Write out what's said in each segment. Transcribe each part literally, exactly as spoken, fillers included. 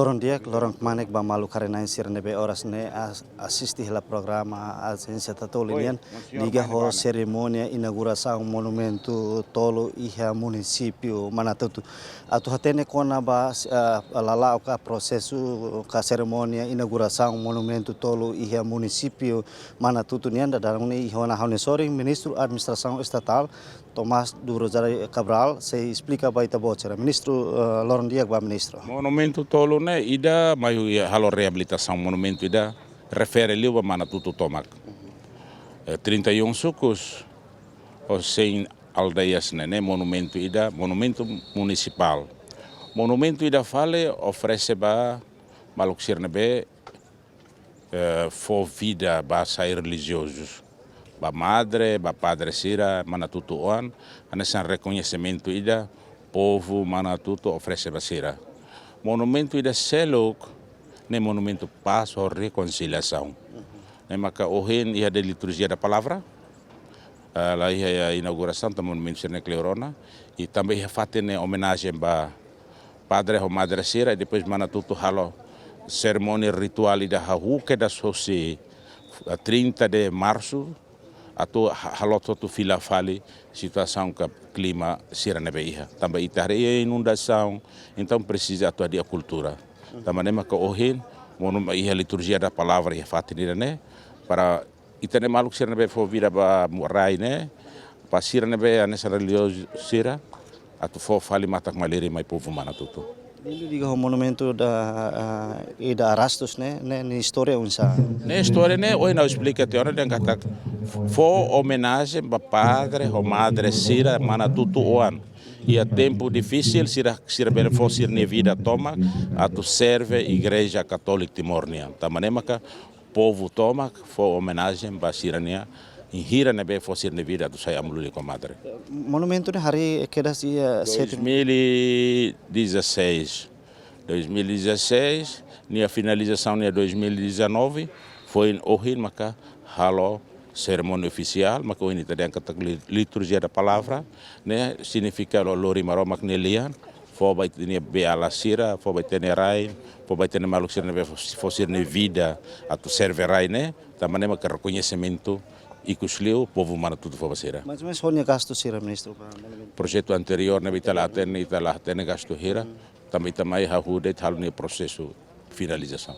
Loron di'ak, loron kmanek ba maluk karenain sira ne'ebé oras ne'e as-, asiste hela programa Agência Tatoli nian, liga ho serimónia inaugurasaun monumentu tolu iha munisípiu Manatutu. Atu hatene kona-ba, eh, lala'ok ka prosesu ka serimónia inaugurasaun monumentu tolu iha munisípiu Manatutu nian, daudaun ne'e iha ona ha'u-nia sorin Ministru Administrasaun Estatál, Tomás do Rosário Cabral, sei esplika ba ita-boot sira. Ministru, eh, loron di'ak ba Ministru. Monumentu tolu ne'e ida mai halo reabilitasaun monumentu ida refere liu ba Manatutu tomak. Eh, trinta e um sukus, ou cem aldeias ne'e, ne'e monumentu ida, monumentu munisipál. Monumentu ida fali oferese ba maluk sira ne'ebé, eh, fó vida ba sai relijiozus. Ba madre, ba padre sira, Manatutu oan, hanesan rekoñesimentu ida, povu Manatutu oferese ba sira. Monumentu ida seluk, ne'e monumentu pás ho rekonsiliasaun. Ne'e maka ohin iha de liturgia da palavra, eh, la iha inaugurasaun, tanba monumentu sira-ne'e kleur ona, i tanba iha fatin ne'e omenajen ba padre ho madre sira, i depois Manatutu halo serimónia rituál ida hahú kedas hosi, eh, trinta de março, atu ha-, halo atu fila fali situasaun ka klima sira ne'ebé iha. Tanba ita haree iha inundasaun, entaun presiza atu hadi'a kultura. Tanba ne'e maka ohin, monu iha liturgia da palavra iha fatin ida-ne'e, para ita-nia maluk sira ne'ebé fó vida ba mu-, rai ne'e, ba sira ne'ebé hanesan relijiozu sira, atu fó fali matak-malirin mai povu Manatutu. Liga ho monumentu da, ah, ida Arastus ne'e, ne'e, ne'e istória oinsá? Ne'e istória ne'e, ohin ha'u esplika tiha ona dehan katak fó omenajen ba padre ho madre sira Manatutu oan. Iha tempu difisil sira, sira bele fó sira-nia vida tomak atu serve Igreja Katólika Timor nian. Tanba ne'e maka povu tomak fó omenajen ba sira-nia, bainhira ne'ebé fó sira-nia vida atu sai amu-lulik ho madre. Monumentu ne'e harii kedas iha sétima. Dois mil e dezasseis. Dois mil e dezasseis, nia finalizasaun iha dois mil e dezanove, foin ohin maka halo serimónia ofisiál, maka ohin ita dehan katak li-, liturgia da palavra, ne'e signifika lo-, lori Maromak nia lian, fó ba ita-nia beiala sira, fó ba ita-nia rain, fó ba ita-nia maluk sira ne'ebé fó, fó sira-nia vida atu serve rai ne'e, tanba ne'e maka rekoñesimentu ikus liu povu Manatutu fó ba sira. Mais ou menos ho nia gastu sira, Ministru, ba monumentu? Projetu anteriór ne'ebé ita la hatene, ita la hatene gastu hira, tanba ita mai hahú de'it halo nia prosesu finalizasaun.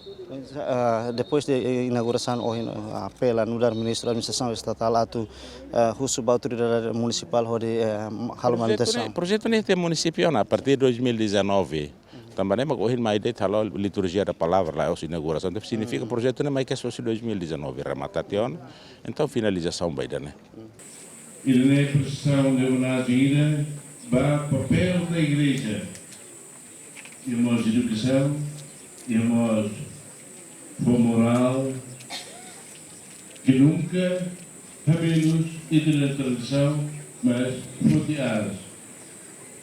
Ah, depois de, eh, inaugurasaun ohin, ah, apela nu'udar Ministru Administrasaun Estatál atu, eh, husu ba autoridade munisipál hodi, eh, halo manutensaun. Projetu ne'e, projetu ne'e iha munisípiu ona, a partir de dois mil e dezanove. Tanba ne'e mak ohin mai de'it halo liturgia da palavra la'ós inaugurasaun. Entaun signifika projetu ne'e mai kedas hosi dois mil e dezanove, remata tiha ona. Entaun finalizasaun ba ida-ne'e. Ida-ne'e presizaun de homenajen ida ba papél da igreja. Iha mós edukasaun, iha mós fó morál, ke nunka, hamenus, ita-nia tradisaun, mas foti aas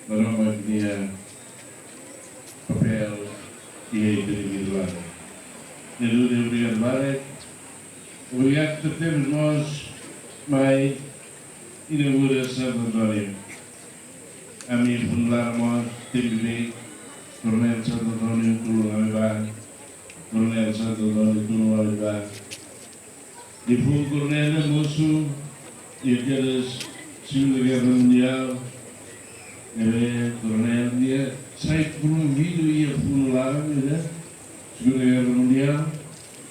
Maromak nia papél iha ita-nia vida barak. Ne'e duni, obrigadu barak. Obrigadu por termos mós mai inaugura Santo António. Ami funu laran mós, tempu ne'e, Koronél Santo António tulun ami ba. Koronél Santo António tulun ami ba. Depois Koronél ne'e mosu iha kedas Segunda Guerra Mundiál, ne'ebé Koronél nia sai promovidu iha funu laran, ne'e, Segunda Guerra Mundiál,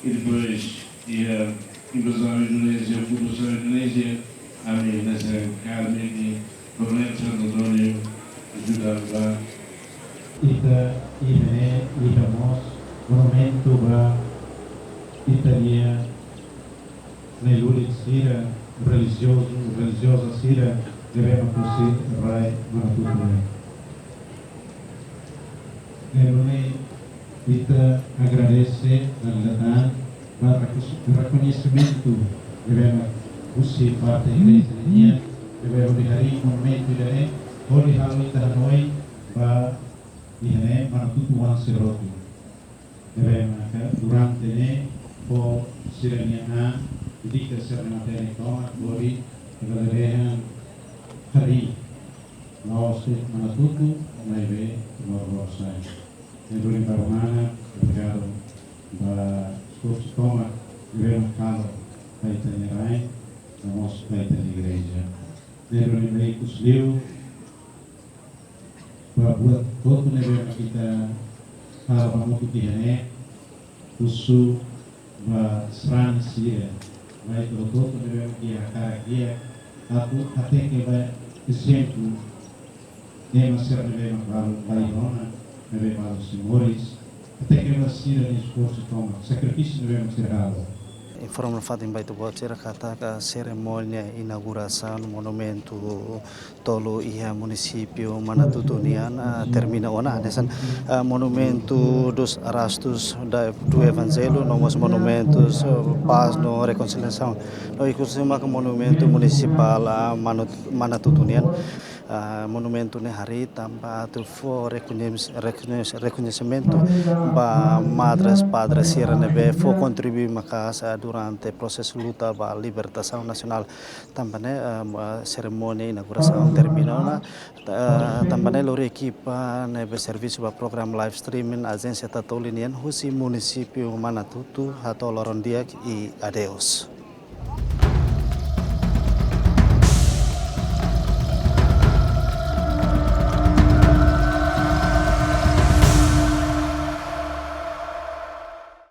i depois iha invazaun Indonézia, okupasaun Indonézia, ami hanesan karne di Koronél Santo António ajuda ba. Ita iha ne'e, iha mós monumentu ba ita-nia na'i-lulik sira, relijiozu, relijioza sira ne'ebé mak husi rai Manatutu ne'e. Ne'e duni ita agradese, agradese ba rekoñes-, rekoñesimentu ne'ebé mak husi parte igreja nian, ne'ebé hodi harii monumentu ida-ne'e, hodi halo ita hanoin ba iha ne'e Manatutu oan sei roti. Ne'ebé maka durante ne'e fó sira-nia an, dedika sira-nia matenek tomak hodi ita lalehan harii la'ós de'it Manatutu, maibé Timor Lorosa'e. Ne'e duni, Maromak Obrigadu ba esforsu tomak ne'ebé mak halo ba ita-nia rain, no mós ba ita-nia igreja. Ne'ebé mak ikus liu ba buat hotu ne'ebé mak ita halo hamutuk iha ne'e, husu ba sarani sira, ba ita hotu-hotu ne'ebé mak iha hakarak di'ak atu hateke ba ezemplu ema sira ne'ebé mak balu, ba irmão ne'ebé balu sei moris, hateke ba sira-nia esforsu tomak, sakrifísiu ne'ebé mak sira halo. Informa nafatin ba ita-boot sira katak serimónia inaugurasaun monumentu tolu iha munisípiu Manatutu nian, ah, termina ona, hanesan, ah, monumentu dos Rostos da, do Evangelho, no mós monumentus, ah, pás no rekonsiliasaun. No ikus liu maka monumentu munisipál, ah, Manu-, Manatutu nian. Ah, monumentu ne'e harii tanba atu fó rekoñes-, rekoñes-, rekoñesimentu ba madres, padres sira ne'ebé fó kontribui maka'as, ah, durante prosesu luta ba libertasaun nasionál. Tanba ne'e, ah, serimónia inaugurasaun termina ona, ah, tanba ne'e lori ekipa ne'ebé servisu ba programa live streaming Ajénsia Tatoli nian husi munisípiu Manatutu hato'o loron di'ak i adeus.